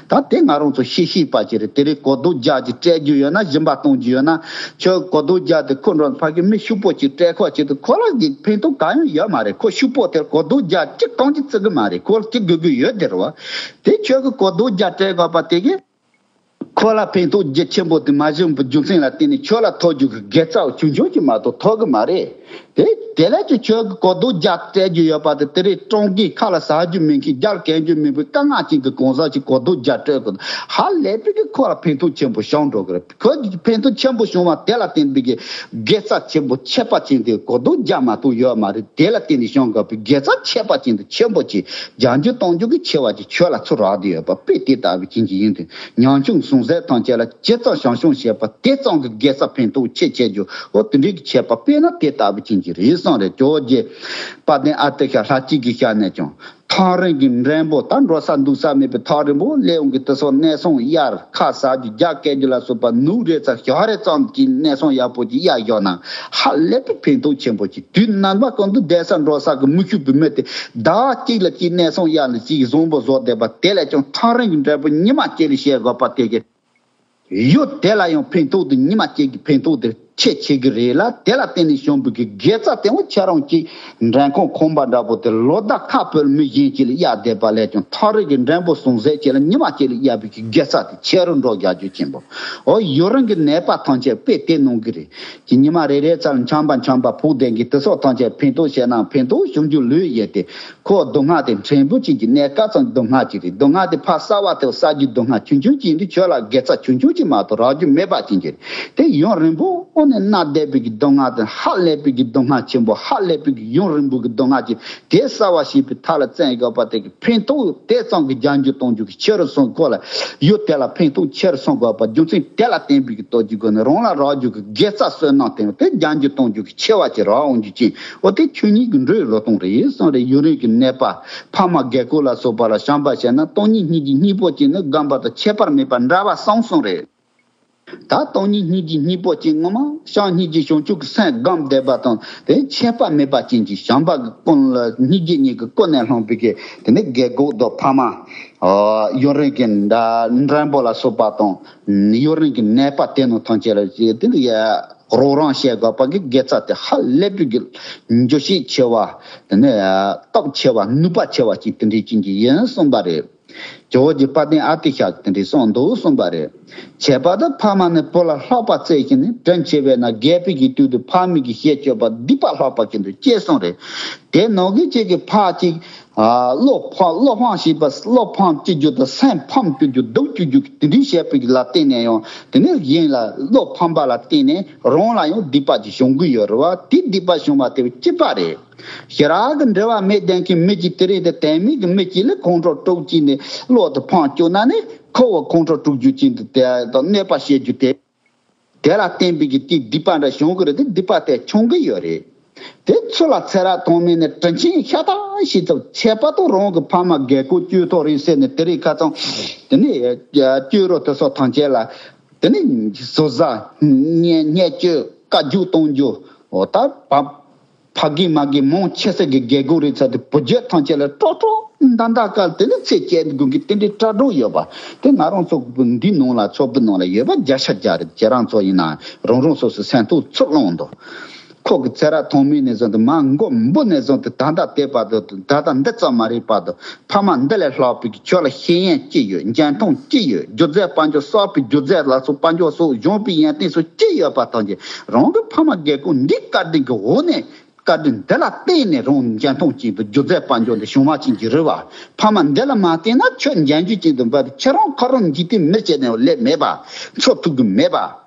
ད་དེ་ང་རང་ཚོ་ཤེས་ཤེས་པ་ཅིག་རེད། དེ་རིང་གོ་ལྡོག་བརྒྱ་ཅིག་སྤྲད་རྒྱུ་ཡོད་ན། སྦྱིན་པ་གཏོང་རྒྱུ་ཡོད་ན། ཁྱོད་གོ་ལྡོག་བརྒྱ་དེ་ཁོ་འགྲོ་ཕ་གི་མི་ཕྱུག་པོ་ཅིག་སྤྲད་ཁོ་ཅིག་དེ་ཁོ་ལ་གི་ཕན་ཐོགས་གང་ཡང་ཡོད་མ་རེད། ཁོ་ཕྱུག་པོ་དེར་གོ་ལྡོག་བརྒྱ་གཅིག་གང་ཅི་བརྩི་གི་མ་རེད། ཁོ་ལ་ཅི་དགོས་དགོས་ཡོད་དེ་རེད་བ། དེ་ཁྱོད་ཀྱི་གོ་ལྡོག་བརྒྱ་སྤྲད་དགོས་པ་དེ་གི་ཁོ་ལ་ཕན་ཐོགས་རྒྱ་ཆེན་པོ་དེ་མ་བྱུང་བའི་རྒྱུ་མཚན་ལ་བརྟེན་ནས་ཁྱོད་ལ་ཐོབ་རྒྱུ་གི་དགེ་རྩ་ཆུང་ཆུང་ཅིག་མ་གཏོགས་ཐོབ་གི་མ་རེད། དེ་དེ་ལས་ཀྱང་ཁྱོད་ཀྱི་གོ་ལྡོག་བརྒྱ་སྤྲད་རྒྱུ་ཡོད་པ་དེ་དེ་རིང་གྲོང་གི་ཁ་ལ་ཟ་རྒྱུ་མེད་མཁན། རྒྱ་གན་རྒྱུ་མེད་པའི་དཀའ་ངལ་ཅན་གྱི་གང་ཟག་ཅིག་གོ་ལྡོག་བརྒྱ་སྤྲད་དགོས། ཧ་ལས་པའི་གི་ཁོ་ལ་ཕན་ཐོགས་ཆེན་པོ་བྱུང་འགྲོ་གི་རེད། ཁོ་གི་ཕན་ཐོགས་ཆེན་པོ་བྱུང་བ་དེ་ལ་བརྟེན་པའི་གི་དགེ་རྩ་ཆེན་པོ་ཁྱད་པར་ཅན་དེ་གོ་ལྡོག་བརྒྱ་མ་གཏོགས་ཡོད་མ་རེད། དེ་ལ་བརྟེན་ནས་བྱུང་དགོས་པའི་དགེ་རྩ་ཁྱད་པར་ཅན་དེ་ཆེན་པོ་ཅིག་སྦྱང་རྒྱུ་གཏོང་རྒྱུ་གི་ཆེ་བ་ཅིག་ཁྱོད་ལ་ཚུར་རག་བསྡད་ཡོད་པ་དཔེ་དེ་ལྟ་བུ་ཅན་ཅིག་ཡིན་དུས། ཉམ་ཆུང་ཟུང་ཟད་ཐམས་ཅད་ལ་ཇི་ཙམ་བྱམས་སྐྱོང་བྱེད་པ་དེ་ཙམ་གྱི་དགེ་རྩ་ཕན་ཐོགས་ཆེ་ཆེ་རྒྱུ། འོ་དེ་འདྲའི་གི་ཁྱད་པར་དཔེར་ན་དེ་ལྟ་བུ་ཅན་ཅིག་རེད་གསུངས་རེད། ཇོ་བོ་རྗེ་དཔལ་ལྡན་ཨ་ཏི་ཤ་ལྷ་སྐྱིད་ཀྱི་ཞལ་ནས་ཀྱང་། ཐག་རིང་གི་འགྲེང་བུ། ད་འགྲོ་ས་འདུག་ས་མེད་པའི་ཐག་རིང་པོ་སླེབས་འོང་གི་དེ་སོགས་གནས་ཚང་གཡར། ཁ་ཟ་རྒྱུ་རྒྱ་སྐྱེལ་རྒྱུ་ལ་སོགས་པ་ནུབ་རེ་ཚ་ཞག་རེ་ཙམ་གྱི་གནས་ཚང་ཡག་པོ་ཅིག་གཡར་བཞག་ན་ཧ་ལས་པའི་ཕན་ཐོགས་ཆེན་པོ་ཅིག་དུས་ནམ་པ་གང་དུ་བསྡད་ས་འགྲོ་ས་གི་མི་ཤུགས་པའི་མི་དེ་ཟླ་བ་གཅིག་ལ་གཅིག་གནས་ཚང་གཡར་ནས་གཅིག་བཟང་པོ་བཟོ་བསྡད་པ་དེ་ལས་ཀྱང་ཐག་རིང་གི་འགྲེང་བུ་ཉི་མ་གཅིག་ལ་བཤད་དགོས་པ་དེ་གི་ཡུལ་དེ་ལ་ཡང་ཕན་ཐོགས་དེ་ཉི་མ་གཅིག་གི་ཕན་ཐོགས་དེ་ཆེ་ཆེ་གི་རེད་ལ། དེ་ལ་བརྟེན་ནས་བྱུང་བའི་གི་དགེ་རྩ་དེ་བོ་ཁྱེད་རང་གི་འགྲེང་ཁོང་ཁོམ་པ་འདྲ་པོ་དེ་ལོ་ཟླ་ཁ་བོད་མི་གཞན་གཅིག་ལ་གཡར་བསྡད་པ་ལས་ཀྱང་ཐག་རིང་གི་འགྲེང་བུ་ཟུང་ཟད་གཅིག་ལ་ཉི་མ་གཅིག་ལ་གཡར་བའི་གི་དགེ་རྩ་དེ་ཆེ་རུ་འགྲོ་རྒྱག་རྒྱུ་ཆེན་པོ། འོ་ཡུན་རིང་གི་ནད་པ་ཐམས་ཅད་དཔེ་དེ་ནང་གི་རེད། ཀྱི་ཉི་མ་རེ་རེའི་ཚར་འཆམ་པ་འཆམ་པ་ཕུག་བསྡད་ཀྱི་དེ་སོགས་ཐམས་ཅད་ཕན་ཐོགས་བྱས་ན་ཕན་ཐོགས་བྱུང་རྒྱུ་ལོས་ཡོད་དེ། ཁོ་སྡུག་བསྔལ་དེ་ཕྲན་བུ་ཅན་གྱི་གནས་སྐབས་ཙམ་སྡུག་བསྔལ་ཅིག་རེད། སྡུག་བསྔལ་དེ་ཕར་བསལ་བ་དེ་བསལ་རྒྱུ་སྡུག་བསྔལ་ཆུང་ཆུང་ཅིག་ཡིན་དུས་ཁྱོད་ལ་དགེ་རྩ་ཆུང་ཆུང་ཅིག་མ་གཏོགས་རག་རྒྱུ་མེད་པ་ཅན་གྱི་རེད། དེ་ཡུན་རིང་པོ་ཨོ་ནས་མནར་བསྡད་པའི་གི་སྡུག་བསྔལ་དེ་ཧ་ལས་པའི་གི་སྡུག་བསྔལ་ཆེན་པོ། ཧ་ལས་པའི་གི་ཡུན་རིང་པོ་གི་སྡུག་བསྔལ་ཅིག་དེ་བསལ་བ་ཞེས་པའི་ཐབས་ལ་བཙན་དགོས་པ་དེ་གི་ཕན་ཐོགས་དེ་ཙམ་གྱི་རྒྱང་རྒྱུག་གཏོང་རྒྱུ་གི་ཆེ་རུ་སོང་། ཁོ་ལ་ཡུལ་དེ་ལ་ཕན་ཐོགས་ཆེ་རུ་སོང་དགོས་པ་རྒྱུ་མཚན་དེ་ལ་བརྟེན་པའི་གི་སྟོབས་ཀྱི་སྒོ་ནས་རང་ལ་རག་རྒྱུ་གི་དགེ་རྩ་བསོད་ནམས་དེ་དེ་རྒྱང་རྒྱུག་གཏོང་རྒྱུ་གི་ཆེ་བ་ཅིག་རག་འོང་རྒྱུ་ཅན། འོ་དེ་ཆོས་ཉིད་ཀྱི་འགྲོའི་བློ་སྟོང་རེད་གསུངས་རེད། ཡུན་རིང་གི་ནད་པ་ཕ་མ་རྒས་འཁོགས་ལ་སོགས་པ་ལ་བྱམས་པ་བྱས་ན་སྟོང་ཉིད་སྙིང་རྗེ་སྙིང་པོ་ཅན་ནི་རྒན་པ་དང་ཁྱད་པར་མེད་པ་འདྲ་བ་གསུངས་གསུངས་རེད། ད་སྟོང་ཉིད་སྙིང་རྗེ་སྙིང་པོ་ཅན་ངོ་མ་བྱམས་སྙིང་རྗེ་བྱང་ཆུབ་ཀྱི་སེམས་སྒོམ་བསྡད་པ་དང་དེ་ཁྱད་པར་མེད་པ་ཅན་གྱི་བྱམས་པ་གི་ཀུན་ལ་སྙིང་རྗེ་གཉིས་ཀྱི་ཀུན་ནས་བསླངས་པའི་གི་དེ་ནི་རྒས་འཁོགས་དང་ཕ་མ། ཨ། ཡུན་རིང་གི་འདྲ་འགྲན་པོ་ལ་སོགས་པ་དང་ཡུན་རིང་གི་ནད་པ་དེ་ནང་ཐམས་ཅད་ལ་དེ་ནི་རོགས་རམ་བྱེད་དགོས་པ་གི་དགེ་རྩ་དེ་ཧ་ལས་པའི་གི་འཇུག་ཤེས་ཆེ་བ། དེ་ནི་སྟོབས་ཆེ་བ་ནུས་པ་ཆེ་བ་ཅིག་དེ་འདྲའི་ཅན་གྱི་ཡིན་གསུངས་པ་རེད། ཇོ་བོ་རྗེ་དཔལ་ལྡན་ཨ་ཏི་ཤ་གིས་དེ་འདྲའི་གསུངས་འདུག་གསུངས་པ་རེད། བྱས་པ་དང་ཕ་མ་ནི་བུ་ལ་ལྷག་པར་བརྩེ་ཞིང་ནི་དྲིན་ཆེ་བས་ན། རྒས་པའི་གི་དུས་དུ་ཕ་མའི་གི་ཞེ་སྤྱོད་པ་སྡིག་པ་ལྷག་པ་གི་འདུ་ཅེས་གསུངས་རེད། དེ་ནང་གི་གཅིག་གི་ཕ་གཅིག་ཨ། བློ་ཕམ་བློ་ཕམ་ཞེས་པ་བློ་ཕམ་བྱེད་རྒྱུ་དང་སེམས་ཕམ་བྱེད་རྒྱུ་སྡུག་བྱེད་རྒྱུ་དེ་འདྲའི་བྱས་པའི་ལ་བརྟེན་ནས་ཡང་དེ་ནས་གཞན་ལ་བློ་ཕམ་པ་ལ་བརྟེན་ནས་རང་ལ་ཡང་སྡིག་པ་ཅིག་བྱུང་གི་ཡོད་རེད་བ། དེ་སྡིག་པ་བྱུང་བ་དེ་གཅིག་པ་རེད། ཞེ་དྲག་གི་འབྲེལ་བ་མེད་ལྡན་གྱི་མི་གཅིག་དེ་རིང་དེ་དད་མེད་ཀྱི་མི་གཅིག་ལ་ཁོང་ཁྲོ་དཀྲུག་ཅིག་ནས་བློ་དེ་ཕམ་བཅུག་ན་ནི་ཁོ་བོ་ཁོང་ཁྲོ་དཀྲུག་རྒྱུ་ཅིག་འདུག་དེ་དང་གནོད་པ་བྱེད་རྒྱུ་དེ། དེ་ལ་བརྟེན་པའི་གི་དེའི་སྡིག་པ་འདྲ་བྱུང་གི་རེད་དེ་སྡིག་པ་དེ་ཆུང་གི་ཡོད་རེད། དེ་ཚུར་ལ་ཚེ་རབས་ཐོག་མེད་ནས་དྲིན་ཆེན་ཤ་སྟག་ཞིག་ཐོབ་ཆད་པ་དང་རང་གི་ཕ་མ་རྒས་འཁོགས་བཅོས་ཐོག་རེད་ཟེར་ནས་དེ་རིང་ཁ་ཚང་དེ་ནས་བཅོས་རོགས་དེ་སོགས་ཐམས་ཅད་ལ་དེ་ནས་ཟུར་ཟ་བརྙས་བརྙས་བཅོས་བཀའ་རྒྱུག་གཏོང་རྒྱུ་འོ་ད་བབ། ཕ་གི་མ་གི་མང་ཆེ་ས་གི་རྒྱལ་ཁོངས་རེད་ཚ་དེ་བུ་རྒྱུད་ཐམས་ཅད་ལ་ཀྲོག་ཀྲོག་མདའ་མདའ་སྐད་དེ་ནི་ཚེ་སྐྱེལ་དགོས་ཀྱི་དེ་འདྲའི་དྲ་གྲོགས་ཡོད་པ་དེ་ང་རང་ཚོ་འདི་ནང་ལ་ཚོགས་པའི་ནང་ལ་ཡོད་པ་བརྒྱ་ཆ་བརྒྱ་རེད། ཁྱེད་རང་ཚོ་ཡིན་ན་རང་རང་སོ་སོའི་སེམས་ཐོག་ཚུར་བླངས་འདུག་ཁོ་གི་ཚེ་རབས་ཐོག་མའི་ནས་བཟུང་དུ་མ་མགོ་འབུ་ནས་བཟུང་དུ་ད་ལྟ་དེ་བར་དུ་ད་ལྟ་འདི་ཙམ་མ་རེད་བར་དུ་ཕ་མ་འདི་ལས་ལྷག་པའི་ཁྱོད་ལ་ཤེས་ཡོན་ཅི་ཡོད། འཇོན་ཐང་ཅི་ཡོད། སྒྱུ་རྩལ་དཔལ་འབྱོར་གསར་པའི་སྒྱུ་རྩལ་ལ་སོགས་དཔལ་འབྱོར་སོགས་གཞོན་པའི་ཡོན་ཏན་སོགས་ཅི་ཡོད་པ་ཐམས་ཅད་རང་གི་ཕ་མ་རྒན་རྒོན་འདི་བཀའ་དྲིན་གྱི་འོག་ནས་བཀའ་དྲིན་འདི་ལ་བརྟེན་ནས་རང་འཇོན་ཐང་ཅན་དུ་སྒྱུ་རྩལ་དཔལ་འབྱོར་འདི་བྱུང་བ་ཅན་གྱི་རེད་བ། ཕ་མ་འདི་ལ་མ་བརྟེན་ན་ཁྱོད་འཇོན་རྒྱུ་ཅན་དུ་འབད་དེ་ཁྱེད་རང་ཁོ་རང་འཇིག་རྟེན་མི་བྱེད་ནས་ལས་མེད་པ། འཚོ་ཐུབ་གི་མེད་པ།